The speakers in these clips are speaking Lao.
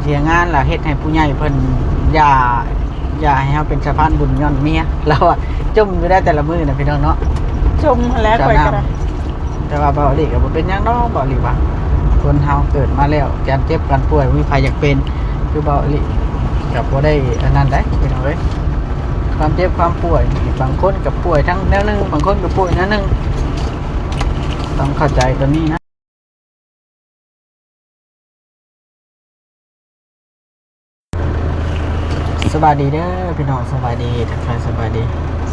ເສຍງານລະເຮັດໃຫ້ຜູ້ໃຫຍ່ເພິ່ນຢ່າ ຢ່າໃຫ້ເຮົາເປັນສະພານບຸນຍ້ອນເມຍ ລາວວ່າ. ຈົ່ມຢູ່ໄດ້ແຕ່ລະມື້ນະພີ່ນ້ອງເນາະ ຈົ່ມຫັ້ນແຫຼະ ຂ້ອຍກໍໄດ້. ແຕ່ວ່າເບົາອີ່ຫຼີກໍບໍ່ເປັນຫຍັງດອກ ເບົາອີ່ຫຼີວ່າ ຄົນເຮົາເກີດມາແລ້ວ ການເຈັບການປ່ວຍບໍ່ມີໃຜຢາກເປັນ ຄືເບົາອີ່ຫຼີກໍບໍ່ໄດ້ອັນນັ້ນໃດ໋ພີ່ນ້ອງເອີຍ. ຄວາມເຈັບຄວາມປ່ວຍ ບາງຄົນກໍປ່ວຍທັງແນວໜຶ່ງ ບາງຄົນກໍປ່ວຍແນວໜຶ່ງ ຕ້ອງເຂົ້າໃຈຕົວນີ້ນະ. ສະບາຍດີເດີພີ່ນ້ອງ ສະບາຍດີ ທັກທາຍສະບາຍດີ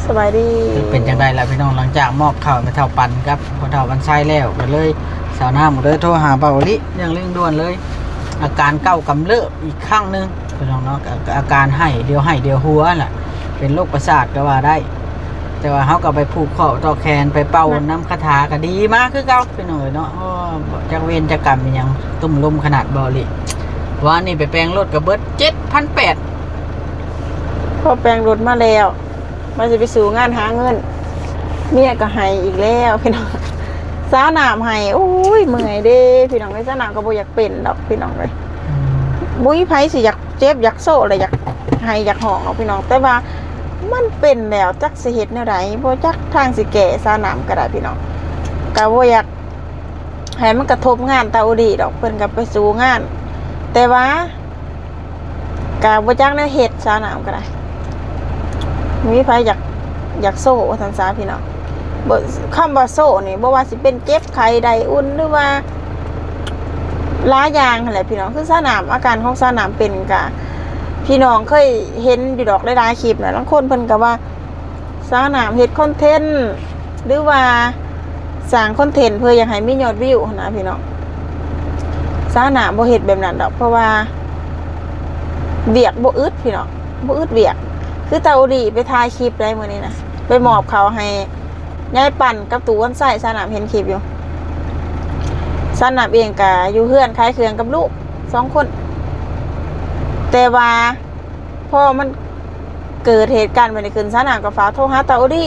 ສະບາຍດີ. ເປັນຈັ່ງໃດລະພີ່ນ້ອງ ຫຼັງຈາກມອບເຂົ້າແມ່ເຖົ້າປັນກັບພໍ່ເຖົ້າວັນໄຊແລ້ວ ກໍເລີຍ ສາວນ້ຳກໍເລີຍໂທຫາເບົາອີ່ຫຼີຢ່າງເລັ່ງດ່ວນເລີຍ ອາການເກົ່າກຳເລີບອີກຄັ້ງໜຶ່ງພີ່ນ້ອງເນາະ. ອາ ອາການໄຫ້ ດຽວໄຫ້ດຽວຫົວລະ ເປັນໂລກປະສາດກໍວ່າໄດ້. ແຕ່ວ່າເຮົາກໍໄປຜູກຂໍ້ຕໍ່ແຂນ ໄປເປົ່ານຳຄາຖາກໍດີມາຄືເກົ່າພີ່ນ້ອງເອີຍເນາະ. ໂອ້ ຈັກເວນຈັກກຳອີ່ຫຍັງ ຕຸ້ມລົມຂະໜາດເບົາອີ່ຫຼີ. ວານນີ້ໄປແປງລົດກໍເບິດເຈັດພັນແປດ ພໍແປງລົດມາແລ້ວ ວ່າຊິໄປສູ້ງານຫາເງິນ ເມຍກໍໄຫ້ອີກແລ້ວພີ່ນ້ອງ. ສາວນ້ຳໄຫ້ ໂອ້ຍ ເມື່ອຍເດ້ພີ່ນ້ອງເອີຍ. ສາວນ້ຳກໍບໍ່ຢາກເປັນດອກພີ່ນ້ອງເອີຍ ອືມ ບໍ່ມີໃຜຊິຢາກເຈັບຢາກໂຊະ ແລະຢາກໄຫ້ຢາກຮ້ອງດອກພີ່ນ້ອງ ແຕ່ວ່າມັນເປັນແລ້ວ ຈັກຊິເຮັດແນວໃດ ບໍ່ຈັກທາງຊິແກ້. ສາວນ້ຳກໍໄດ້ພີ່ນ້ອງ ກໍບໍ່ຢາກໃຫ້ມັນກະທົບງານຕາໂອດີດອກ ເພິ່ນກໍໄປສູ້ງານ ແຕ່ວ່າ ກະບໍ່ຈັກແນວເຮັດ ສາວນ້ຳກໍໄດ້ ມີໃຜຢາກ ຢາກໂຊວ່າຊັ້ນຊະພີ່ນ້ອງ. ບໍ່ ຄຳວ່າໂຊນີ້ ບໍ່ວ່າຊິເປັນເຈັບໄຂ້ ໄດ້ອຸ່ນ ຫຼືວ່າຫຼາຍຢ່າງຫັ້ນແຫຼະພີ່ນ້ອງ. ຄືສາວນ້ຳ ອາການຂອງສາວນ້ຳເປັນກະ ພີ່ນ້ອງເຄີຍເຫັນຢູ່ດອກ ຫຼາຍໆຄລິບນະ ລາງຄົນເພິ່ນກໍວ່າ ສາວນ້ຳເຮັດຄອນເທັນ ຫຼືວ່າສ້າງຄອນເທັນເພື່ອຢາກໃຫ້ມີຍອດວິວຫັ້ນນະພີ່ນ້ອງ. ສາວນ້ຳບໍ່ເຮັດແບບນັ້ນດອກ ເພາະວ່າວຽກບໍ່ອຶດພີ່ນ້ອງ ບໍ່ອຶດວຽກ. ຄືຕາໂອດີໄປຖ່າຍຄລິບໄດ້ມື້ນີ້ນະ ໄປມອບເຂົ້າໃຫ້ຍາຍປັ້ນກັບຕູ້ວັນໄຊ. ສາວນ້ຳເຫັນຄລິບຢູ່ ສາວນ້ຳເອງກະຢູ່ເຮືອນຂາຍເຄື່ອງກັບລູກສອງຄົນ ແຕ່ວ່າ ພໍມັນເກີດເຫດການແບບນີ້ຂຶ້ນ ສາວນ້ຳກໍຝາກໂທຫາຕາໂອດີ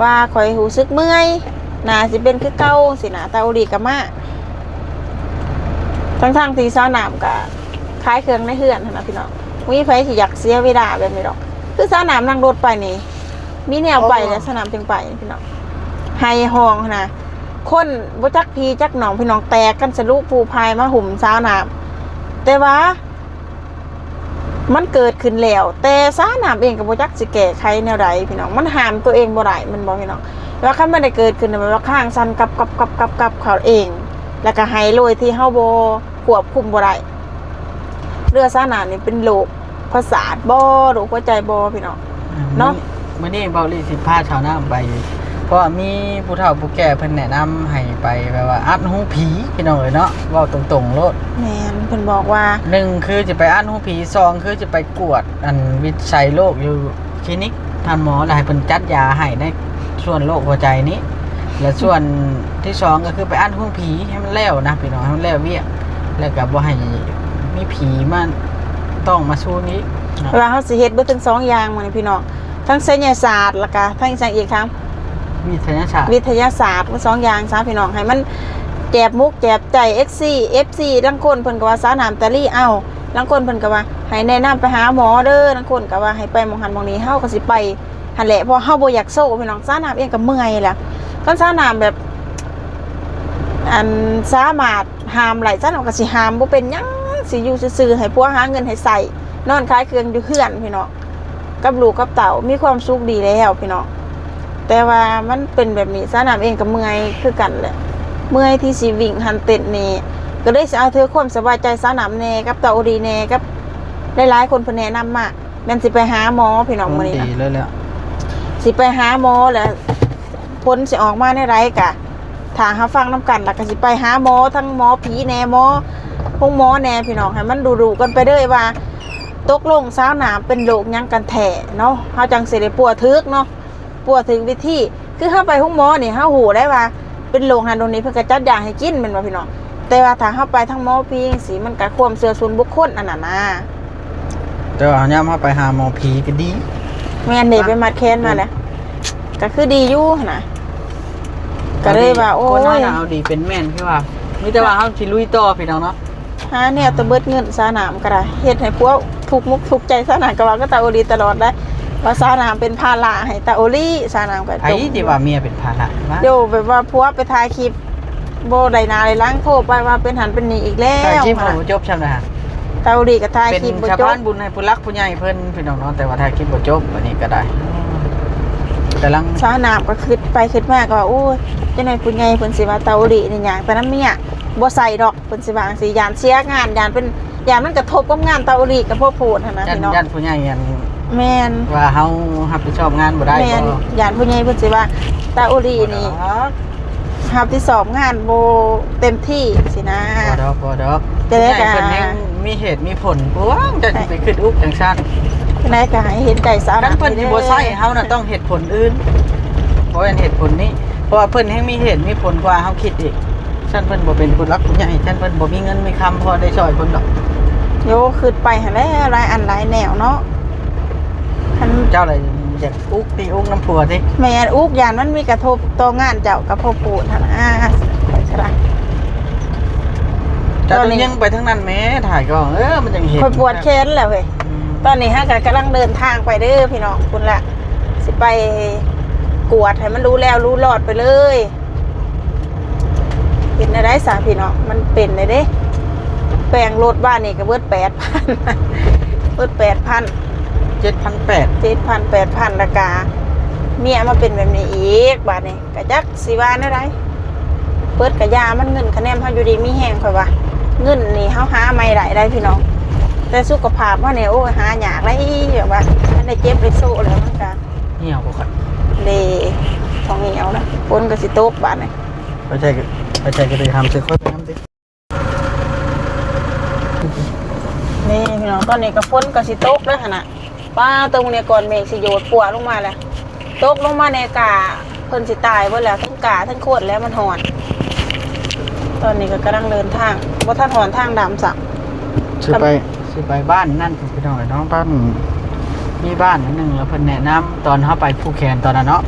ວ່າ ຂ້ອຍຮູ້ສຶກເມື່ອຍ ໜ້າຊິເປັນຄືເກົ່າຊີ້ນະ. ຕາໂອດີກໍມາ ທັງໆທີ່ສາວນ້ຳກໍຂາຍເຄື່ອງໃນເຮືອນຫັ້ນນະພີ່ນ້ອງ ບໍ່ມີໃຜຊິຢາກເສຍເວລາແບບນີ້ດອກ. ຄືສາວນ້ຳນັ່ງລົດໄປນີ້ ມີແນວໄປແລ້ວ ສາວນ້ຳຈຶ່ງໄປພີ່ນ້ອງ ໄຫ້ຮ້ອງຫັ້ນນະ. ຄົນບໍ່ຈັກພີ່ຈັກນ້ອງພີ່ນ້ອງ ແຕກກັນສະລຸພູພາຍມາຫຸ້ມສາວນ້ຳ ແຕ່ວ່າ ມັນເກີດຂຶ້ນແລ້ວ ແຕ່ສາວນ້ຳເອງກໍບໍ່ຈັກຊິແກ້ໄຂແນວໃດພີ່ນ້ອງ ມັນຫ້າມຕົວເອງບໍ່ໄດ້ແມ່ນບໍ່ພີ່ນ້ອງ. ວ່າຄັນມັນໄດ້ເກີດຂຶ້ນ ແມ່ນວ່າຄາງສັ່ນກັບໆໆໆເຂົ້າເອງ ແລ້ວກໍໄຫ້ໂດຍທີ່ເຮົາບໍ່ຄວບຄຸມບໍ່ໄດ້ ເຫຼືອສາວນ້ຳນີ້ເປັນໂລກປະສາດບໍ່ ໂລກຫົວໃຈບໍ່ພີ່ນ້ອງ ອືມ ເນາະ. ມື້ນີ້ ມື້ນີ້ເບົາລີຊິພາສາວນ້ຳໄປ ເພາະວ່າມີຜູ້ເຖົ້າຜູ້ແກ່ເພິ່ນແນະນຳໃຫ້ໄປແບບວ່າອັດຫູຜີພີ່ນ້ອງເອີຍເນາະ ເວົ້າຕົງໆໂລດ. ແມ່ນ ເພິ່ນບອກວ່າ ໜຶ່ງຄືຊິໄປອັດຫູຜີ ສອງຄືຊິໄປກວດອັນວິໄສໂລກຢູ່ຄລີນິກທ່ານໝໍ ແລ້ວໃຫ້ເພິ່ນຈັດຢາໃຫ້ໃນສ່ວນໂລກຫົວໃຈນີ້ ແລະສ່ວນທີ່ສອງກໍຄືໄປອັດຫູຜີໃຫ້ມັນແລ້ວນະພີ່ນ້ອງ ໃຫ້ມັນແລ້ວວຽກ ແລ້ວກໍບໍ່ໃຫ້ມີຜີມາຕ້ອງມາຊູນອີກເນາະ. ແຕ່ວ່າເຮົາຊິເຮັດເບິດທັງສອງຢ່າງມື້ນີ້ພີ່ນ້ອງ ທັງໄສຍະສາດ ແລ້ວກະທັງອີ່ຫຍັງອີກ ທາງວິທະຍາສາດ ວິທະຍາສາດ ທັງສອງຢ່າງຊະພີ່ນ້ອງ ໃຫ້ມັນແຈບມຸກແຈບໃຈ ເອັຟຊີ ເອັຟຊີ ລາງຄົນເພິ່ນກໍວ່າສາວນ້ຳຕາລີ ເອົ້າ ລາງຄົນເພິ່ນກໍວ່າໃຫ້ແນະນຳໄປຫາໝໍເດີ ລາງຄົນກໍວ່າໃຫ້ໄປໝ່ອງຫັ້ນໝ່ອງນີ້ ເຮົາກໍຊິໄປຫັ້ນແຫຼະ ເພາະເຮົາບໍ່ຢາກໂຊພີ່ນ້ອງ. ສາວນ້ຳເອງກໍເມື່ອຍແລ້ວ ຄັນສາວນ້ຳແບບ ອັນ ສາມາດຫ້າມໄດ້ ສາວນ້ຳກໍຊິຫ້າມບໍ່ເປັນຫຍັງ ຊິຢູ່ຊື່ໆ ໃຫ້ຜົວຫາເງິນໃຫ້ໃຊ້ ນອນຂາຍເຄື່ອງຢູ່ເຮືອນພີ່ນ້ອງ ກັບລູກກັບເຕົ້າ ມີຄວາມສຸກດີແລ້ວພີ່ນ້ອງ. ແຕ່ວ່າມັນເປັນແບບນີ້ ສາວນ້ຳເອງກໍເມື່ອຍຄືກັນແຫຼະ ເມື່ອຍທີ່ຊິວິ່ງຫັນເຕັ້ນນີ້ ກໍເລີຍຊິເອົາເພື່ອຄວາມສະບາຍໃຈສາວນ້ຳແດ່ ກັບຕາໂອດີແດ່ ກັບຫຼາຍໆຄົນເພິ່ນແນະນຳມາ ແມ່ນຊິໄປຫາໝໍພີ່ນ້ອງ ມື້ນີ້ນະ ດີເລີຍແຫຼະ ຊິໄປຫາໝໍແຫຼະ ຜົນຊິອອກມາແນວໃດກະ ຖ້າເຮົາຟັງນຳກັນ ແລ້ວກໍຊິໄປຫາໝໍ ທັງໝໍຜີແດ່ ໝໍ ໂຮງໝໍແດ່ພີ່ນ້ອງ ໃຫ້ມັນດຸໆກັນໄປເລີຍວ່າ ຕົກລົງສາວນ້ຳເປັນໂລກຫຍັງກັນແທ້ເນາະ ເຮົາຈັ່ງຊິໄດ້ປົວຖືກເນາະ ປົວຖືກວິທີ. ຄືເຮົາໄປໂຮງໝໍນີ້ ເຮົາຮູ້ໄດ້ວ່າເປັນໂລກຫັ້ນໂລກນີ້ ເພິ່ນກໍຈັດຢາໃຫ້ກິນແມ່ນບໍ່ພີ່ນ້ອງ? ແຕ່ວ່າຖ້າເຮົາໄປທາງໝໍຜີຈັ່ງຊີ້ ມັນກໍຄວາມເຊື່ອສ່ວນບຸກຄົນອັນນັ້ນນະ. ແຕ່ວ່າຍາມເຮົາໄປຫາໝໍຜີກໍດີ ແມ່ນເດ້ ໄປມັດແຂນມາແລ້ວ ກໍຄືດີຢູ່ຫັ້ນນະ ກໍເລີຍວ່າ ໂອ້ຍ ຄົນເຮົານະເອົາດີເປັນແມ່ນ ຄືວ່າ ມີແຕ່ວ່າເຮົາຊິລຸຍຕໍ່ພີ່ນ້ອງເນາະ. ຫາແນວແຕ່ເບິດເງິນ ສາວນ້ຳກໍໄດ້ ເຮັດໃຫ້ຜົວທຸກມຸກທຸກໃຈ. ສາວນ້ຳກໍເວົ້າກັບຕາໂອລີຕະຫຼອດໄດ໋ ວ່າສາວນ້ຳເປັນພາລະໃຫ້ຕາໂອລີ. ສາວນ້ຳກໍ ໃຜທີ່ວ່າເມຍເປັນພາລະວະ? ໂຍ ແບບວ່າຜົວໄປຖ່າຍຄລິບ ບໍ່ໄດ້ໜ້າໄດ້ຫຼັງ ໂທໄປວ່າເປັນຫັ້ນເປັນນີ້ອີກແລ້ວ. ຖ່າຍຄລິບບໍ່ຈົບຊ່ຳນະ. ຕາໂອລີກໍຖ່າຍຄລິບບໍ່ຈົບ ເປັນສະພານບຸນໃຫ້ຜູ້ຫຼັກຜູ້ໃຫຍ່ເພິ່ນ ພີ່ນ້ອງເນາະ, ແຕ່ວ່າຖ່າຍຄລິບບໍ່ຈົບ. ອັນນີ້ກໍໄດ້ ກຳລັງ ສາວນ້ຳກໍຄິດໄປຄິດມາກໍວ່າ ໂອ້ຍ ຈັກໜ້ອຍຜູ້ໃຫຍ່ເພິ່ນຊິວ່າຕາໂອລີນີ້ຫຍັງ ແຕ່ນຳເມຍ ບໍ່ໃສ່ດອກ ເພິ່ນຊິວ່າຈັ່ງຊີ້ ຢ້ານເສຍງານ ຢ້ານເປັນ ຢ້ານມັນກະທົບກັບງານຕາໂອລີ ກະພໍໂພດຫັ້ນນະ ຢ້ານ ພີ່ນ້ອງ ຢ້ານຜູ້ໃຫຍ່ ອັນ ແມ່ນ ວ່າເຮົາຮັບຜິດຊອບງານບໍ່ໄດ້ ແມ່ນ ບໍ່ ຢ້ານຜູ້ໃຫຍ່ເພິ່ນຊິວ່າຕາໂອລີນີ້ ບໍ່ດອກ ຮັບຜິດຊອບງານບໍ່ເຕັມທີ່ຊີ້ນະ. ບໍ່ດອກ ບໍ່ດອກ ແຕ່ໃດກໍ ຜູ້ໃຫຍ່ເພິ່ນຍັງມີເຫດມີຜົນ ພວກເຈົ້າຊິໄປຄິດອຸກຈັ່ງຊັ້ນ. ຈັ່ງໃດກໍໃຫ້ເຫັນໃຈສາວ ຄັນເພິ່ນຊິບໍ່ໃຊ້ເຮົານະ ຕ້ອງເຫດຜົນອື່ນ ບໍ່ແມ່ນເຫດຜົນນີ້ ເພາະວ່າເພິ່ນແຮ່ງມີເຫດມີຜົນກວ່າເຮົາຄິດອີກ. ຊັ້ນເພິ່ນບໍ່ເປັນຜູ້ຫຼັກຜູ້ໃຫຍ່ ຊັ້ນເພິ່ນບໍ່ມີເງິນມີຄຳພໍໄດ້ຊ່ອຍເພິ່ນດອກ. ໂຍ ຄິດໄປຫັ້ນແຫຼະ ຫຼາຍອັນຫຼາຍແນວເນາະ. ຄັນເຈົ້າລະຢາກອຸກຕິ ອຸກນຳຜົວຕິ? ແມ່ນ ອຸກ ຢ້ານມັນມີກະທົບຕໍ່ງານເຈົ້າ ກະພໍໂພດຫັ້ນນະ. ຂ້ອຍກໍໄດ້ ເຈົ້າຕ້ອງຍິງໄປທາງນັ້ນແມ້ ຖ່າຍກ້ອງ ເອີ ມັນຈັ່ງເຫັນ. ຂ້ອຍປວດແຂນແລ້ວເວີຍ. ອືມ ຕອນນີ້ເຮົາກໍກຳລັງເດີນທາງໄປເດີພີ່ນ້ອງ ພຸ້ນລະ ຊິໄປກວດໃຫ້ມັນຮູ້ແລ້ວຮູ້ລອດໄປເລີຍ. ເປັນແນວໃດຊະພີ່ນ້ອງ ມັນເປັນແນວໃດເດ້. ແປງລົດບ້ານນີ້ກໍເບິດແປດພັນ ເບິດແປດພັນ ເຈັດພັນແປດ ເຈັດພັນ ແປດພັນ ລະກະເມຍມາເປັນແບບນີ້ອີກ ບາດນີ້ກະຈັກຊິວ່າແນວໃດ. ເບິດກະຢ່າມັນ ເງິນຄະແນນເຮົາຢູ່ດີມີແຮງ ຂ້ອຍວ່າ ເງິນນີ້ເຮົາຫາໃໝ່ໄດ້ໄດ໋ພີ່ນ້ອງ ແຕ່ສຸຂະພາບເຮົານີ້ ໂອ້ຍ ຫາຍາກໄດ໋ ແບບວ່າມັນໄດ້ເຈັບໄດ້ໂຊະແລ້ວ ມັນກະ ຫ່ຽວບໍ່ຄ່ອຍ ເດ້ ຕ້ອງຫ່ຽວນະ. ຝົນກໍຊິຕົກບາດນີ້ ໄປໃສກໍ ໄປໃສກໍໄດ້ຫ້າມໃສ່ຂ້ອຍໄປນຳຕິ. ນີ້ພີ່ນ້ອງ ຕອນນີ້ກໍຝົນກໍຊິຕົກແລ້ວຫັ້ນນະ. ປ້າ ຕົກມື້ນີ້ກ່ອນເມກຊິໂຍດປົວລົງມາແລ້ວ ຕົກລົງມາແນ່ກ້າ ເພິ່ນຊິຕາຍເບິດແລ້ວ ທັງກ້າທັງຄົນແລ້ວ ມັນຮ້ອນ. ຕອນນີ້ກໍກຳລັງເດີນທາງ ບໍ່ທັນຮອດທາງດຳຊ້ຳ ຊິໄປ ຊິໄປບ້ານນັ້ນ ພີ່ນ້ອງເອີຍເນາະ ບ້ານ ມີບ້ານອັນໜຶ່ງ ແລ້ວເພິ່ນແນະນຳ ຕອນເຮົາໄປຜູກແຂນຕອນນັ້ນເນາະ.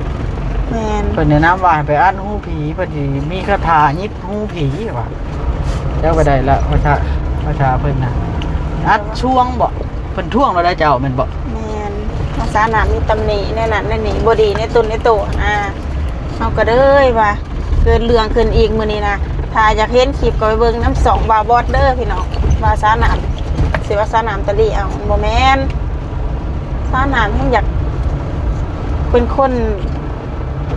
ແມ່ນ ເພິ່ນແນະນຳວ່າໃຫ້ໄປອັດຫູຜີ ເພິ່ນຊິມີຄາຖາຫຍິບຫູຜີວ່າ. ເຈົ້າໄປໄດ້ລະ ພາສາ ພາສາເພິ່ນນະ ອັດຊ່ວງບໍ? ເພິ່ນທ້ວງແລ້ວໄດ໋ເຈົ້າ ແມ່ນບໍ? ແມ່ນ ພາສານັ້ນມີຕຳໜິ ແນວນັ້ນແນວນີ້ ບໍ່ດີໃນຕົນໃນໂຕນະ. ເຮົາກໍເລີຍວ່າ ເກີດເລື່ອງຂຶ້ນອີກມື້ນີ້ນະ. ຖ້າຢາກເຫັນຄລິບກໍໄປເບິ່ງນຳຊ່ອງບ່າວບອດເດີພີ່ນ້ອງ ວ່າສາວນ້ຳ ຊິວ່າສາວນ້ຳຕາລີ ເອົ້າ ມັນບໍ່ແມ່ນ. ສາວນ້ຳຍັງຢາກເປັນຄົນ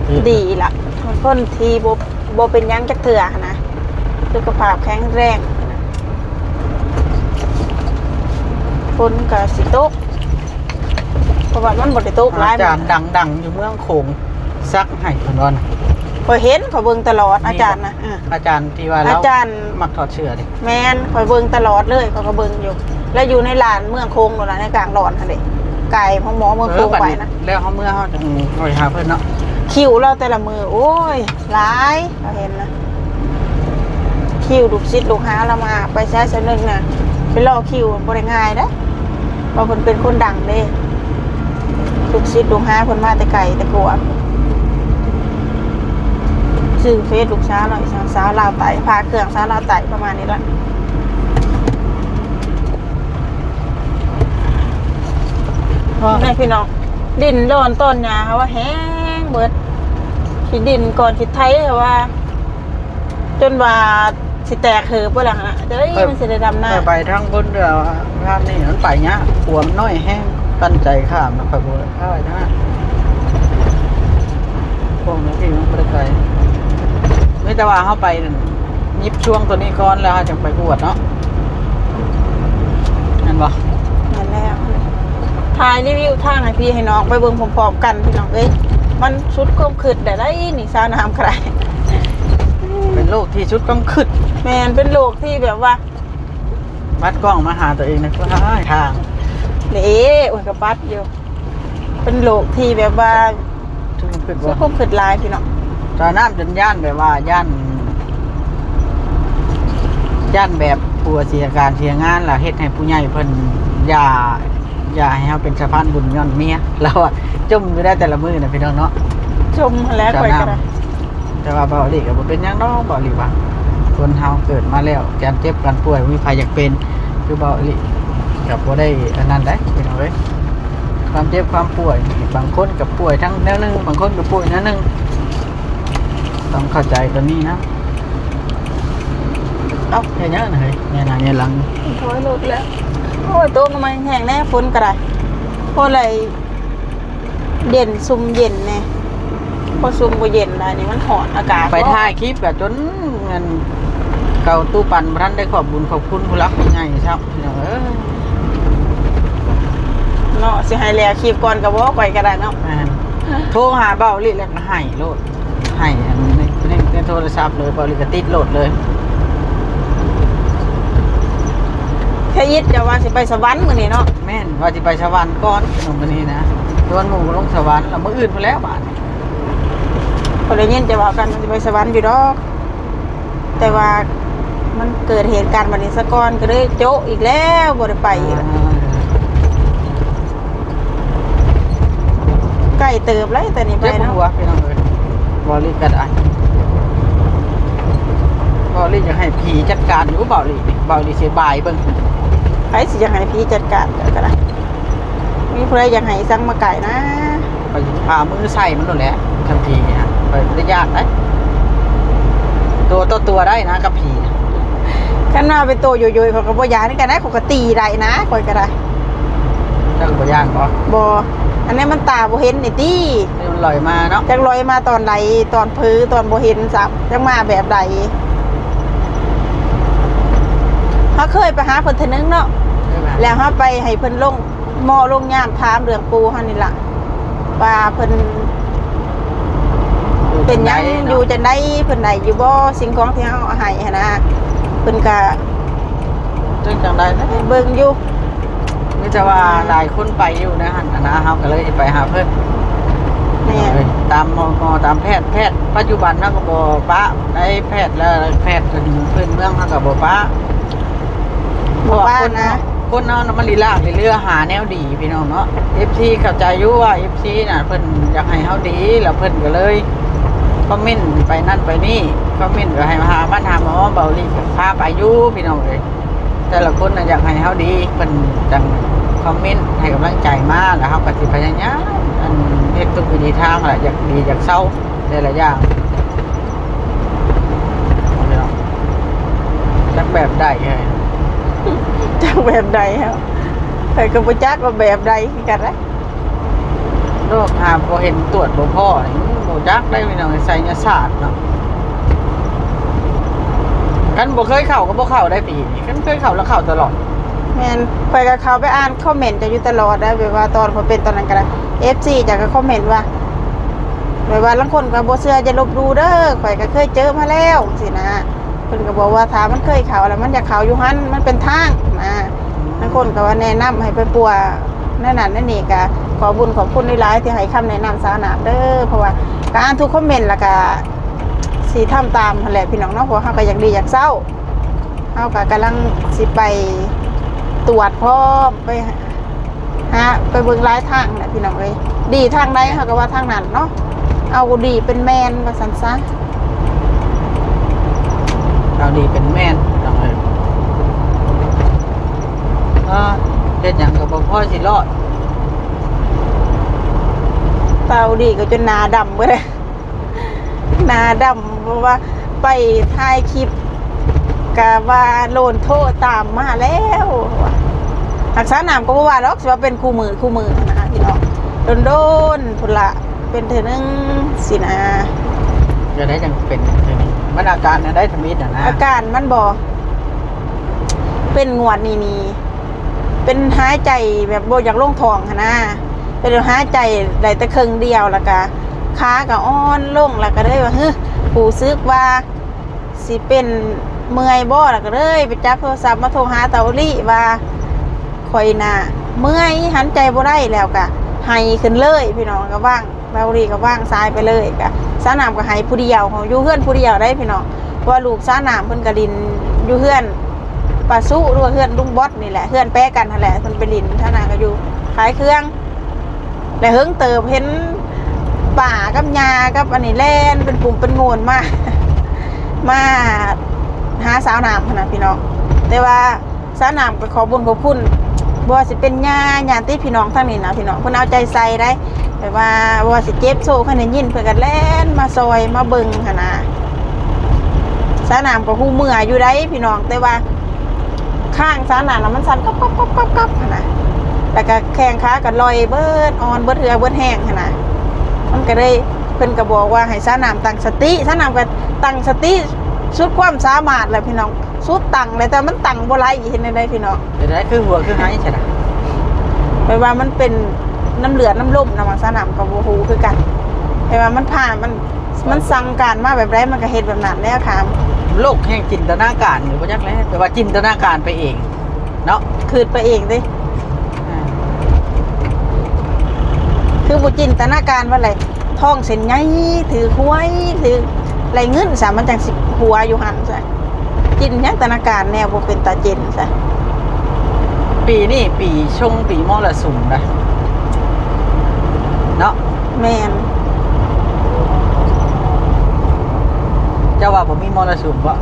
ອືມ ດີລະ ເປັນຄົນທີ່ບໍ່ ບໍ່ເປັນຫຍັງຈັກເທື່ອຫັ້ນນະ ສຸຂະພາບແຂງແຮງ. ຝົນກໍຊິຕົກ ເພາະວ່າມັນບໍ່ໄດ້ຕົກຫຼາຍ. ອາຈານດັງໆຢູ່ເມືອງໂຂງ ສັກໃຫ້ເພິ່ນວ່ານະ. ຂ້ອຍເຫັນ ຂ້ອຍເບິ່ງຕະຫຼອດ ມີ ອາຈານນະ. ເອີ ອາຈານທີ່ວ່າລາວ ອາຈານມັກຖອດເສື້ອເດ້. ແມ່ນ ຂ້ອຍເບິ່ງຕະຫຼອດເລີຍ ຂ້ອຍກໍເບິ່ງຢູ່ ແລ້ວຢູ່ໃນລານເມືອງໂຂງໂນ່ນລະ ໃນກາງດອນຫັ້ນເດ້ ໃກ້ໂຮງໝໍເມືອງໂຂງໄປນະ. ເອີ ບັດນີ້ແລ້ວເຮົາເມືອເຮົາຈັ່ງຄ່ອຍຫາເພິ່ນເນາະ. ຄິວລາວແຕ່ລະມື້ ໂອ້ຍ ຫຼາຍ ເຮົາເຫັນນະ ຄິວລູກສິດລູກຫາລາວມາ ໄປໃສໃສໜຶ່ງນະ ໄປລໍຄິວ ມັນບໍ່ໄດ້ງ່າຍເດ້ ເພາະເພິ່ນເປັນຄົນດັງເດ້. ລູກສິດລູກຫາເພິ່ນມາແຕ່ໄກແຕ່ກວາງ ຊື່ເຟສລູກສາວເນາະ ສາວລາວໃຕ້ ພາເຄື່ອງສາວລາວໃຕ້ ປະມານນີ້ລະ. ນີ້ພີ່ນ້ອງ ດິນດອນຕອນຫຍ້າເຮົາວ່າແຫ້ງເບິດ ຂີ້ດິນກ່ອນຂີ້ໄຖເຮົາວ່າ ຈົນວ່າຊິແຕກເຫີບເບິດແລ້ວຫັ້ນນະ ຈັ່ງໃດມັນຊິໄດ້ດຳນາ. ຂ້ອຍໄປທາງພຸ້ນເດີ ທາງນີ້ມັນໄປຍາກ ຂົວມັນນ້ອຍແຮງ ປັ້ນໃຈຂ້າມ ແລ້ວຂ້ອຍບໍ່ໄດ້ພາໄປທາງນັ້ນ ພວກນັ້ນທີ່ມັນບໍ່ໄດ້ໄກ. ມີແຕ່ວ່າເຮົາໄປນັ້ນ ຍິບຊ່ວງໂຕນີ້ກ່ອນ ແລ້ວເຮົາຈັ່ງໄປກວດເນາະ ແມ່ນບໍ່? ແມ່ນແລ້ວ ຖ່າຍຣີວິວທາງໃຫ້ພີ່ໃຫ້ນ້ອງໄປເບິ່ງພ້ອມໆກັນ ພີ່ນ້ອງເອີຍ. ມັນສຸດຄວາມຄິດໄດ້ ໄດ໋ນີ້ ສາວນ້ຳກໍໄດ້ ເປັນໂລກທີ່ສຸດຄວາມຄິດ. ແມ່ນ ເປັນໂລກທີ່ແບບວ່າ ບັດກ້ອງມາຫາຕົວເອງນະ ທາງເດ້ ໂອ້ຍ ກໍບັດຢູ່. ເປັນໂລກທີ່ແບບວ່າ ສຸດຄວາມຄິດບໍ່? ສຸດຄວາມຄິດຫຼາຍພີ່ນ້ອງ. ຕານ້ຳຈົນຢ້ານ ແບບວ່າຢ້ານ ຢ້ານແບບຜົວເສຍການເສຍງານ ແລ້ວເຮັດໃຫ້ຜູ້ໃຫຍ່ເພິ່ນຢ່າ ຢ່າໃຫ້ເຮົາເປັນສະພານບຸນຍ້ອນເມຍ. ລາວອະ ຈົ່ມຢູ່ໄດ້ແຕ່ລະມື້ນະພີ່ນ້ອງເນາະ ຈົ່ມຫັ້ນແຫຼະ. ຂ້ອຍກໍໄດ້ ແຕ່ວ່າເບົາຫຼີກໍບໍ່ເປັນຫຍັງດອກ ເບົາຫຼີວ່າ ຄົນເຮົາເກີດມາແລ້ວ ການເຈັບການປ່ວຍບໍ່ມີໃຜຢາກເປັນ ຄືເວົ້າອີ່ຫຼີ ກໍບໍ່ໄດ້ອັນນັ້ນໃດ໋ພີ່ນ້ອງເອີຍ. ຄວາມເຈັບຄວາມປ່ວຍ ບາງຄົນກໍປ່ວຍທັງແນວໜຶ່ງ ບາງຄົນກໍປ່ວຍແນວໜຶ່ງ ຕ້ອງເຂົ້າໃຈຕົວນີ້ນະ. ເອົ້າ ເຮັດຫຍັງນະເຮີ້ຍ ແຍ່ໜ້າແຍ່ຫຼັງ? ຖອຍລົດແລ້ວ. ໂອ້ຍ ໂຕກະມາແຫ້ງແນ່ ຝົນກໍໄດ້ ພໍໄດ້ເຢັນ ຊຸ່ມເຢັນແນ່. ບໍ່ຊຸ່ມບໍ່ເຢັນລະນີ້ ມັນຮ້ອນອາກາດ. ໄປຖ່າຍຄລິບກະຈົນອັນເຂົາຕູ້ປັ່ນບໍ່ທັນໄດ້ຂອບບຸນຂອບຄຸນຜູ້ຫຼັກຜູ້ໃຫຍ່ຊ້ຳ ພີ່ນ້ອງເອີຍ ເນາະ. ຊິໃຫ້ແລ້ວຄລິບກ່ອນກໍບໍ່ ຂ້ອຍກໍໄດ້ເນາະ. ແມ່ນ ໂທຫາເບົາລີ້ແລ້ວກໍໃຫ້ໂລດ ໃຫ້ອັນໃນ ໃນ ໃນໂທລະສັບເລີຍ ເບົາລີ້ກໍຕິດໂລດເລີຍ. ທະອິດ ເຈົ້າວ່າຊິໄປສະຫວັນມື້ນີ້ເນາະ? ແມ່ນ ວ່າຊິໄປສະຫວັນກ່ອນ ມື້ນີ້ນະ ຊວນໝູ່ລົງສະຫວັນ ແລ້ວມື້ອື່ນພຸ້ນແຫຼະບາດນີ້. ຂ້ອຍໄດ້ຍິນເຈົ້າເວົ້າກັນວ່າຊິໄປສະຫວັນຢູ່ດອກ ແຕ່ວ່າມັນເກີດເຫດການບາດນີ້ສາກ່ອນ ກໍເລີຍໂຈະອີກແລ້ວ ບໍ່ໄດ້ໄປອີກ. ອ່າ ໃກ້ເຕີບແລ້ວ ແຕ່ນີ້ໄປເນາະ. ເຈັບຫົວພີ່ນ້ອງເອີຍ ເບົາລີ້ກໍໄດ້ ເບົາລີ້ຢາກໃຫ້ຜີຈັດການຢູ່ ເບົາລີ້ນີ້ ເບົາລີ້ຊິບາຍເບິ່ງ. ໃຜຊິຢາກໃຫ້ຜີຈັດການກໍໄດ້ ມີຜູ້ໃດຢາກໃຫ້ສັງມາໃກ້ນະ? ຂ້ອຍຊິພາມືໃສ່ມັນໂລດແຫຼະ ຄັນຜີນະ ຂ້ອຍບໍ່ໄດ້ຢ້ານໃດ໋ ຕົວຕໍ່ຕົວໄດ້ນະກັບຜີນະ. ຄັນວ່າເປັນໂຕໂຍໂຍ ຂ້ອຍກໍບໍ່ຢ້ານຄືກັນນະ ຂ້ອຍກໍຕີໄດ້ນະ ຂ້ອຍກໍໄດ້. ເຈົ້າກໍບໍ່ຢ້ານບໍ? ບໍ່ ອັນນີ້ມັນຕາບໍ່ເຫັນນີ້ຕິ ນີ້ມັນລອຍມາເນາະ ຈັກລອຍມາຕອນໃດ ຕອນເຜີ ຕອນບໍ່ເຫັນຊ້ຳ ຈັກມາແບບໃດ. ເຮົາເຄີຍໄປຫາເພິ່ນເທື່ອໜຶ່ງເນາະ ເຄີຍມາ ແລ້ວເຮົາໄປໃຫ້ເພິ່ນລົງ ເໝາະລົງຍາມຖາມເລື່ອງປູ່ເຮົານີ້ລະ ວ່າເພິ່ນເປັນຫຍັງ ຢູ່ຈັ່ງໃດ ເພິ່ນໄດ້ຢູ່ບໍ່ ສິ່ງຂອງທີ່ເຮົາເອົາໃຫ້ຫັ້ນນະ ເພິ່ນກະເບິ່ງຢູ່. ມີແຕ່ວ່າຫຼາຍຄົນໄປຢູ່ໃນຫັ້ນນະ ເຮົາກໍເລີຍໄປຫາເພິ່ນ. ແມ່ນ ຕາມໝໍ ຕາມແພດ ແພດປັດຈຸບັນເຮົາກໍບໍ່ປະໄດ້ ແພດແລ້ວ ແພດພື້ນເມືອງເຮົາກໍບໍ່ປະ ບໍ່ປະນະ. ຄົນເຮົານະມັນລີລາກລີເລືອຫາແນວດີພີ່ນ້ອງເນາະ. ເອັຟຊີເຂົ້າໃຈຢູ່ວ່າເອັຟຊີນະເພິ່ນຢາກໃຫ້ເຮົາດີ ແລ້ວເພິ່ນກໍເລີຍຄອມເມັນໄປນັ້ນໄປນີ້ ຄອມເມັນກໍໃຫ້ມາຫາບ້ານຫາໝໍ ເບົາລີກໍພາໄປຢູ່ພີ່ນ້ອງເອີຍ. ແຕ່ລະຄົນນະຢາກໃຫ້ເຮົາດີ ເພິ່ນຈັ່ງຄອມເມັນໃຫ້ກຳລັງໃຈມາ ແລ້ວເຮົາກໍຊິພະຍາຍາມອັນເຮັດທຸກວິທີທາງແຫຼະ ຢາກດີຢາກເຊົາແຕ່ລະຢ່າງ. ຈັກແບບໃດເຮີ້ຍ ຈັກແບບໃດເຮົາ ຂ້ອຍກໍບໍ່ຈັກວ່າແບບໃດຄືກັນເດ້. ໂລກຫາບໍ່ເຫັນຕວດບໍ່ພໍນີ້ ບໍ່ຈັກໄດ້ພີ່ນ້ອງ ໄສຍະສາດເນາະ. ຄັນບໍ່ເຄີຍເຂົ້າກໍບໍ່ເຂົ້າໄດ້ປີນີ້ ຄັນເຄີຍເຂົ້າລະເຂົ້າຕະຫຼອດ. ແມ່ນ ຂ້ອຍກໍເຂົ້າໄປອ່ານຄອມເມັນເຈົ້າຢູ່ຕະຫຼອດໄດ໋ ແບບວ່າຕອນຂ້ອຍເປັນຕອນນັ້ນກໍໄດ້ ເອັຟຊີເຈົ້າກໍຄອມເມັນວ່າ ແບບວ່າລາງຄົນກໍບໍ່ເຊື່ອຢ່າລົບຫຼູ່ເດີ ຂ້ອຍກໍເຄີຍເຈີມາແລ້ວ ຈັ່ງຊີ້ນະ. ເພິ່ນກໍບອກວ່າຖ້າມັນເຄີຍເຂົ້າແລ້ວມັນຢາກເຂົ້າຢູ່ຫັ້ນ ມັນເປັນທາງນະ. ອືມ ລາງຄົນກໍວ່າແນະນຳໃຫ້ໄປປົວແນວນັ້ນແນວນີ້ ກໍຂໍບຸນຂອບຄຸນຫຼາຍໆທີ່ໃຫ້ຄຳແນະນຳສາວນ້ຳເດີ ເພາະວ່າກໍອ່ານທຸກຄອມເມັນ ແລ້ວກໍຊິທຳຕາມຫັ້ນແຫຼະພີ່ນ້ອງເນາະ ເພາະວ່າເຮົາກໍຢາກດີຢາກເຊົາ ເຮົາກໍກຳລັງຊິໄປຕວດພ້ອມ ໄປ ຫາໄປເບິ່ງຫຼາຍທາງແຫຼະພີ່ນ້ອງເອີຍ ດີທາງໃດເຮົາກໍວ່າທາງນັ້ນເນາະ ເອົາດີເປັນແມ່ນວ່າຊັ້ນຊະ ເອົາດີເປັນແມ່ນພີ່ນ້ອງເອີຍ. ເອີ ເຮັດຫຍັງກໍບໍ່ພໍຊິລອດ ເອົາດີກໍຈົນໜ້າດຳເບິດເລີຍ. ໜ້າດຳ ເພາະວ່າໄປຖ່າຍຄລິບ ກະວ່າໂລນໂທຕາມມາແລ້ວ. ຮັກສານ້ຳກໍບໍ່ວ່າດອກ ຊິວ່າເປັນຄູ່ມື້ຄູ່ມື້ຫັ້ນນະພີ່ນ້ອງ ດົນໆພຸ້ນລະເປັນເທື່ອໜຶ່ງຊີ້ນະ. ຈັ່ງໃດຈັ່ງເປັນເທື່ອໜຶ່ງ? ມັນອາການແນວໃດທຳອິດຫັ້ນນະ? ອາການມັນບໍ່ ເປັນງວດນີ້ນີ້ ເປັນຫາຍໃຈແບບບໍ່ຢາກລົງທ້ອງຫັ້ນນະ ເປັນຫາຍໃຈໄດ້ແຕ່ເຄິ່ງດຽວ ແລ້ວກະຂາກໍອ່ອນລົງ ແລ້ວກະເລີຍວ່າ ຫຶ ຮູ້ສຶກວ່າຊິເປັນເມື່ອຍບໍ່ ແລ້ວກະເລີຍໄປຈັບໂທລະສັບມາໂທຫາຕາໂອລິວ່າ ຂ້ອຍນະເມື່ອຍ ຫັນໃຈບໍ່ໄດ້ ແລ້ວກະໄຫ້ຂຶ້ນເລີຍ ພີ່ນ້ອງ ກະວາງ ເບົາລີກໍວາງສາຍໄປເລີຍ ກະສານ້ຳກໍໃຫ້ຜູ້ດຽວ ເຮົາຢູ່ເຮືອນຜູ້ດຽວໄດ໋ພີ່ນ້ອງ ເພາະວ່າລູກສານ້ຳເພິ່ນກໍຫຼິ້ນຢູ່ເຮືອນປ້າສຸ ຫຼືວ່າເຮືອນລຸງບອດນີ້ແຫຼະ ເຮືອນແປະກັນຫັ້ນແຫຼະ ເພິ່ນໄປຫຼິ້ນ ສານ້ຳກໍຢູ່ຂາຍເຄື່ອງ ແລະເຫິງເຕີບ ເຫັນປ້າກັບຍ່າກັບອັນນີ້ແລ່ນເປັນກຸ່ມເປັນໂມນມາ ມາ ຫາສາວນ້ຳຫັ້ນນະພີ່ນ້ອງ. ແຕ່ວ່າສາວນ້ຳກໍຂອບບຸນຂອບຄຸນ ບໍ່ວ່າຊິເປັນຍາ ຍາດຕິພີ່ນ້ອງທາງນີ້ນະພີ່ນ້ອງ ເພິ່ນເອົາໃຈໃສ່ໄດ໋. ແບບວ່າບໍ່ວ່າຊິເຈັບໂຊ ຄັນໄດ້ຍິນເພິ່ນກໍແລ່ນມາຊ່ອຍມາເບິ່ງຫັ້ນນະ. ສາວນ້ຳກໍຮູ້ເມື່ອຢູ່ໄດ໋ພີ່ນ້ອງ ແຕ່ວ່າ ຂ້າງສາວນ້ຳນະມັນສັ່ນກັບໆໆໆຫັ້ນນະ ແລ້ວກະແຂ້ງຂາກໍລອຍເບິດ ອ່ອນເບິດເຫື່ອເບິດແຮງຫັ້ນນະ. ມັນກໍເລີຍ ເພິ່ນກໍບອກວ່າໃຫ້ສາວນ້ຳຕັ້ງສະຕິ ສາວນ້ຳກໍຕັ້ງສະຕິສຸດຄວາມສາມາດແລ້ວພີ່ນ້ອງ ສຸດຕັ້ງແລ້ວ ແຕ່ມັນຕັ້ງບໍ່ໄຫຼ ເຮັດແນວໃດພີ່ນ້ອງ? ເຮັດໃດ ຄືຫົວຄືໄຫຊັ້ນນະ? ແປວ່າມັນເປັນນ້ຳເລືອດນ້ຳລົມນະ ວ່າສາວນ້ຳກໍບໍ່ຮູ້ຄືກັນ ແປວ່າມັນພາ ມັນ ມັນສັ່ງການມາແບບໃດ ມັນກໍເຮັດແບບນັ້ນແຫຼະ ຄຳ. ໂລກແຫ່ງຈິນຕະນາການຢູ່ ບໍ່ຈັກແຫຼະ ແຕ່ວ່າຈິນຕະນາການໄປເອງເນາະ ຄິດໄປເອງເດ້. ອ່າ ຄືບໍ່ຈິນຕະນາການວ່າ ແຫຼະ ທ້ອງເສັ້ນໃຫຍ່ ຖືກຫວຍ ຖືກໄດ້ເງິນຊະ ມັນຈັ່ງຊິຫົວຢູ່ຫັ້ນຊະ. ຈິນຫຍັງຕະນາການແນວບໍ່ເປັນຕາຈິນຊະ. ປີນີ້ປີຊົງ ປີມໍລະສຸມນະເນາະ. ແມ່ນ. ເຈົ້າວ່າບໍ່ມີມໍລະສຸມບໍ່?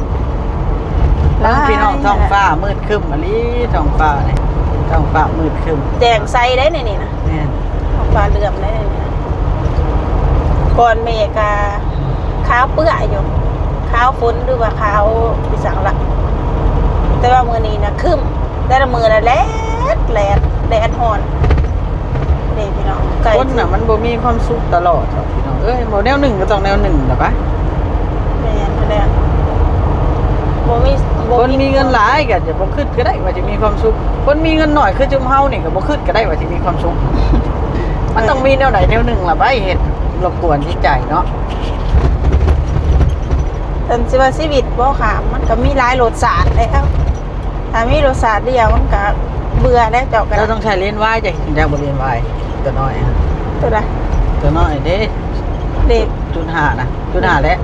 ຫຼາຍ ພີ່ນ້ອງ ທ້ອງຟ້າມືດຄຶ້ມອີ່ຫຼີ ທ້ອງຟ້ານີ້ ທ້ອງຟ້າມືດຄຶ້ມ ແຈ້ງໃສໄດ໋ໃນນີ້ນະ. ແມ່ນ. ອອກຟ້າເຫຼື້ອມໄດ້ ກ່ອນເມກະຂາວເປື້ອຢູ່ ຂາວຝົນ ຫຼືວ່າຂາວອີ່ສັງລະ ແຕ່ວ່າມື້ນີ້ນະຄຶ້ມ ແຕ່ລະມື້ນະແລດ ແລດ ແດດຮ້ອນເດ້ພີ່ນ້ອງ. ຄົນນະມັນບໍ່ມີຄວາມສຸກຕະຫຼອດດອກພີ່ນ້ອງເອີຍ ບໍ່ແນວໜຶ່ງກໍຕ້ອງແນວໜຶ່ງລະປະ. ແມ່ນແລ້ວ ບໍ່ມີ ຄົນມີເງິນຫຼາຍກໍຈະບໍ່ຄິດກໍໄດ້ວ່າຈະມີຄວາມສຸກ ຄົນມີເງິນໜ້ອຍຄືຈຸມເຮົານີ້ກໍບໍ່ຄິດກໍໄດ້ວ່າຈະມີຄວາມສຸກ. ມັນຕ້ອງມີແນວໃດແນວໜຶ່ງລະໄປເຮັດລົບກວນຈິດໃຈເນາະ. ເພິ່ນຊິວ່າຊີວິດບໍ່ຄະ ມັນກໍມີຫຼາຍລົດຊາດແລ້ວ ຖ້າມີລົດຊາດດຽວມັນກໍເບື່ອແລ້ວ ເຈົ້າກໍ ເຈົ້າຕ້ອງໃຊ້ເລນວາຍ ຈັ່ງຊິຮູ້ຈັກບໍ່ ເລນວາຍ ຕົວນ້ອຍ ຕົວໃດ? ຕົວນ້ອຍເດ້ ເດ້ ຈຸດຫ້ານະ ຈຸດຫ້າແຫຼະ.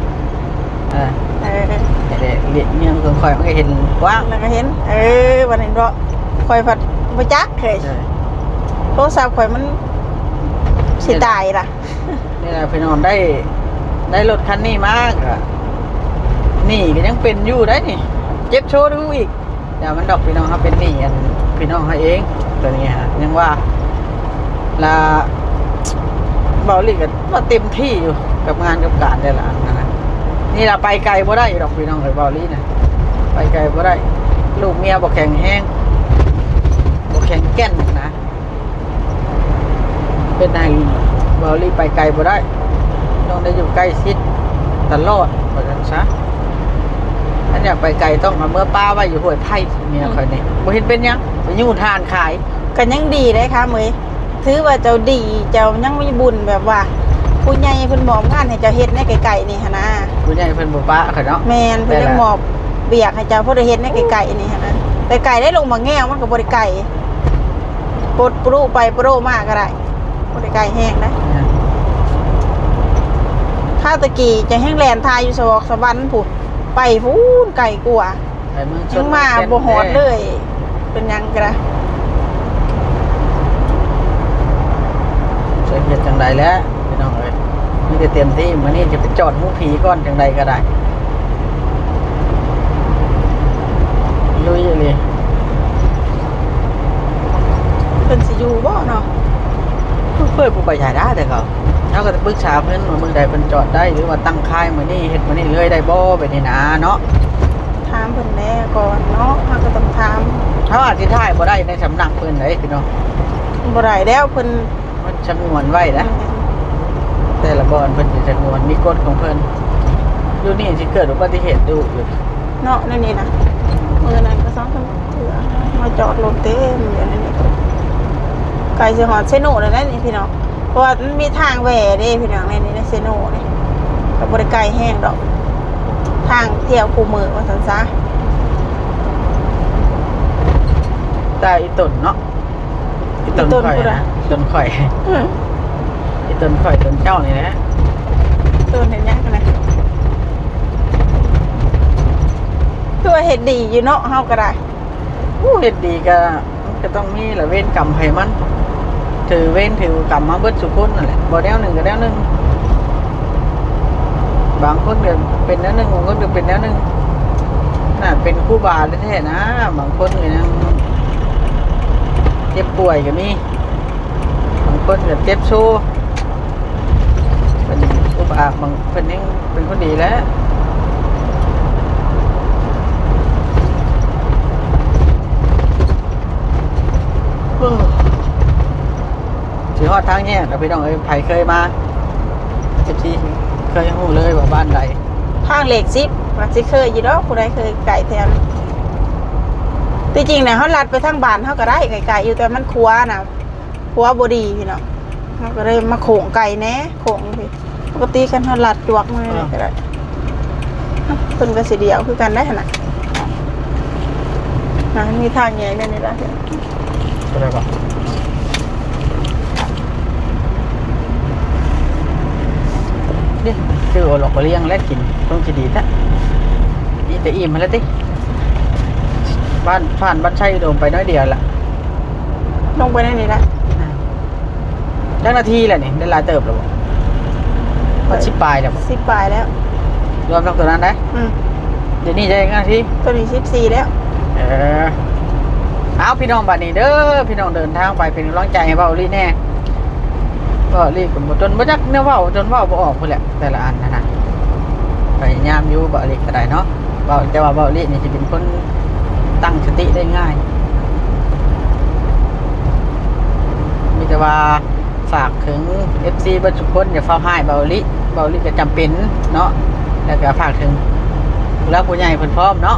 ເອີ ເອີ ເນຍ ເນຍ ເນຍ ເບິ່ງຂ້ອຍມັນກໍເຫັນກວ້າງ ແລ້ວກໍເຫັນ ເອີ ບັດເຫັນບໍ່ ຂ້ອຍພັດບໍ່ຈັກເລີຍ ເອີ ໂທລະສັບຂ້ອຍມັນຊິຕາຍລະ. ນີ້ລະພີ່ນ້ອງ ໄດ້ ໄດ້ລົດຄັນນີ້ມາກໍ ໜີ້ກໍຍັງເປັນຢູ່ໄດ໋ນີ້ ເຈັບໂຊດູອີກ. ຢ່າມັນດອກພີ່ນ້ອງ ເຮົາເປັນໜີ້ອັນພີ່ນ້ອງເຮົາເອງ ຕົວນີ້ຫາ ຍັງວ່າລະ ເວົ້າອີ່ຫຼີກໍວ່າເຕັມທີ່ຢູ່ກັບງານກັບການແຕ່ລະອັນນັ້ນນະ. ນີ້ລະໄປໄກບໍ່ໄດ້ດອກພີ່ນ້ອງເອີຍ ເວົ້າອີ່ຫຼີນະ ໄປໄກບໍ່ໄດ້ ລູກເມຍບໍ່ແຂງແຮງ ບໍ່ແຂງແກ່ນນະ. ເຮັດໃຫ້ເວົ້າລີ້ໄປໄກບໍ່ໄດ້ ຕ້ອງໄດ້ຢູ່ໃກ້ຊິດຕະຫຼອດ ວ່າຊັ້ນຊະ. ຄັນຢາກໄປໄກຕ້ອງເອົາເມືອປະໄວ້ຢູ່ຫ້ວຍໄຜ່ ເມຍຂ້ອຍນີ້ ອືມ ບໍ່ເຫັນເປັນຫຍັງ ໄປຍູ້ຖ່ານຂາຍ. ກໍຍັງດີເດ້ຄະເອີຍ ຖືວ່າເຈົ້າດີ ເຈົ້າຍັງມີບຸນ ແບບວ່າຜູ້ໃຫຍ່ເພິ່ນມອບງານໃຫ້ເຈົ້າເຮັດໃນໃກ້ໆນີ້ຫັ້ນນາ ຜູ້ໃຫຍ່ເພິ່ນບໍ່ປະຂ້ອຍເນາະ. ແມ່ນ ເພິ່ນຍັງມອບວຽກໃຫ້ເຈົ້າ ພໍໄດ້ເຮັດໃນໃກ້ໆນີ້ຫັ້ນນາ. ແຕ່ໄກໄດ້ ລົງໝາກແງວມັນກໍບໍ່ໄດ້ໄກ ປົດປະລຸໄປປະລຸມາກໍໄດ້ ບໍ່ໄດ້ໄກແຮງນະ. ຄາວຕະກີ້ຈະແຮ່ງແລ່ນຖ່າຍຢູ່ສະຫວອກສະຫວັນພຸ້ນ ໄປພຸ້ນໄກກວ່າ ຍັງມາບໍ່ຮອດເລີຍ ເປັນຫຍັງກໍໄດ້ ຈະເຮັດຈັ່ງໃດແຫຼະພີ່ນ້ອງເອີຍ ມີແຕ່ເຕັມທີ່. ມື້ນີ້ຈະໄປຈອດໝູ່ຜີກ່ອນ ຈັ່ງໃດກໍໄດ້ ລຸຍອີ່ຫຼີ. ເພິ່ນຊິຢູ່ບໍ່ເນາະ? ເພິ່ນບໍ່ໄປໃສດາ ແຕ່ເຂົາ ເຮົາກໍຈະປຶກສາເພິ່ນວ່າມື້ໃດເພິ່ນຈອດໄດ້ ຫຼືວ່າຕັ້ງຄ້າຍມື້ນີ້ ເຮັດມື້ນີ້ເລີຍໄດ້ບໍ່ ແບບນີ້ນາເນາະ. ຖາມເພິ່ນແດ່ກ່ອນເນາະ ເຮົາກໍຕ້ອງຖາມ. ເຮົາອາດຊິຖ່າຍບໍ່ໄດ້ໃນສຳນັກເພິ່ນເດ້ພີ່ນ້ອງ ບໍ່ໄດ້ແລ້ວ ເພິ່ນ ເພິ່ນສະຫງວນໄວ້ນະ ແຕ່ລະບ່ອນເພິ່ນຊິສະຫງວນ ມີກົດຂອງເພິ່ນ. ຢູ່ນີ້ຊິເກີດອຸບັດຕິເຫດດຸຢູ່ເນາະ ແນວນີ້ນະ. ມື້ນັ້ນກໍສອງສາມເທື່ອມາຈອດລົດເຕັມຢູ່ໃນນີ້ ໃກ້ຊິຮອດເຊໂນແລ້ວນະນີ້ພີ່ນ້ອງ ເພາະວ່າມັນມີທາງແຫວ່ເດ້ພີ່ນ້ອງ ໃນນີ້ໃນເຊໂນນີ້ ກໍບໍ່ໄດ້ໄກແຮງດອກ ທາງທ່ຽວຄູ່ມື້ວ່າຊັ້ນຊະ. ຕາອີຕົນເນາະ ອີຕົນຂ້ອຍນະ ອີຕົນຂ້ອຍ ອີຕົນຂ້ອຍ ຕົນເຈົ້ານີ້ແຫຼະ. ຕົນເຮັດຫຍັງຫັ້ນນະ? ຄືວ່າເຮັດດີຢູ່ເນາະ ເຮົາກໍໄດ້. ໂອ້ ເຮັດດີກໍ ມັນກໍຕ້ອງມີລະ ເວນກຳໃຜມັນ ຖືເວນຖືກຳມາເບິດສູ່ຄົນນັ້ນແຫຼະ ບໍ່ແນວໜຶ່ງກໍແນວໜຶ່ງ. ບາງຄົນກໍເປັນແນວໜຶ່ງ ບາງຄົນກໍເປັນແນວໜຶ່ງ. ເປັນຄູບາແທ້ໆນະ. ບາງຄົນກໍຍັງເຈັບປ່ວຍກໍມີ, ບາງຄົນກໍເຈັບໂຊ. ເພິ່ນອຸປະອາກ ບາງ ເພິ່ນຍັງເປັນຄົນດີແຫຼະ. ໂອ້ ຊິຮອດທາງແຍກແລ້ວພີ່ນ້ອງເອີຍ, ໃຜເຄີຍມາ ເອັຟຊີ ເຄີຍຮູ້ເລີຍວ່າບ້ານໃດ. ທາງເລກສິບ ວ່າຊິເຄີຍຢູ່ດອກ, ຜູ້ໃດເຄີຍໃກ້ແຖວນັ້ນ. ທີ່ຈິງນະ ເຮົາລັດໄປທາງບ້ານເຮົາກໍໄດ້ ໃກ້ໆຢູ່, ແຕ່ມັນຂົວນະ ຂົວບໍ່ດີພີ່ນ້ອງ, ເຮົາກໍເລີຍມາໂຄ້ງໄກແດ່, ໂຄ້ງຈັ່ງຊີ້. ປົກກະຕິຄັນເຮົາລັດຈວກມາ ເອີ ນີ້ກໍໄດ້. ເພິ່ນກໍຊິດຽວຄືກັນໄດ໋ຫັ້ນນະ. ນະ ມີທາງແຍກແນວນີ້ລະ. ໂຕໃດເກາະ? ນີ້ ຊື້ໂອຫຼອກໂອລ້ຽງແລະກິນ ຄົງຊິດີແທ້. ອີ່ແຕ່ອີ່ມຫັ້ນລະຕິ. ບ້ານ ຜ່ານບ້ານໄຊອຸດົມໄປໜ້ອຍດຽວລະ. ລົງໄປໃນນີ້ລະ. ອ່າ ຈັກນາທີແລ້ວນີ້? ໄດ້ຫຼາຍເຕີບແລ້ວບໍ່? ຮອດສິບປາຍແລ້ວບໍ່? ສິບປາຍແລ້ວ ລວມທັງຕົວນັ້ນໄດ໋. ອືມ ດຽວນີ້ໄດ້ຈັກນາທີ? ຕົວນີ້ສິບສີ່ແລ້ວ. ເອີ ເອົາ ພີ່ນ້ອງ ບັດນີ້ເດີ ພີ່ນ້ອງເດີນທາງໄປເປັນກຳລັງໃຈໃຫ້ເບົາອີ່ຫຼີແດ່. ເບົາອີ່ຫຼີກໍບໍ່ ຈົນບໍ່ຈັກແນວເວົ້າ ຈົນເວົ້າບໍ່ອອກພຸ້ນແຫຼະ ແຕ່ລະອັນຫັ້ນນະ. ພະຍາຍາມຢູ່ ເບົາອີ່ຫຼີກໍໄດ້ເນາະ. ເວົ້າ ແຕ່ວ່າເບົາອີ່ຫຼີນີ້ຊິເປັນຄົນຕັ້ງສະຕິໄດ້ງ່າຍ. ມີແຕ່ວ່າຝາກເຖິງເອັຟຊີເບິດທຸກຄົນ ຢ່າຟ້າວຮ້າຍເບົາອີ່ຫຼີ. ເບົາອີ່ຫຼີກໍຈຳເປັນເນາະ. ແລ້ວກໍຝາກເຖິງຜູ້ຫຼັກຜູ້ໃຫຍ່ເພິ່ນພ້ອມເນາະ.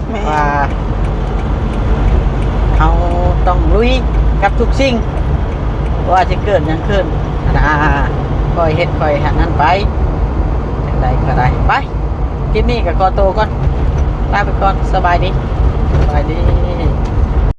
ແມ່ນ ວ່າເຮົາຕ້ອງລຸຍກັບທຸກສິ່ງ ບໍ່ວ່າຊິເກີດຫຍັງຂຶ້ນນະ. ຄ່ອຍເຮັດຄ່ອຍຫັ້ນນັ້ນໄປ ຈັ່ງໃດກໍໄດ້. ໄປ ຄລິບນີ້ກໍຂໍໂຕກ່ອນ ລາໄປກ່ອນ. ສະບາຍດີ ສະບາຍດີ.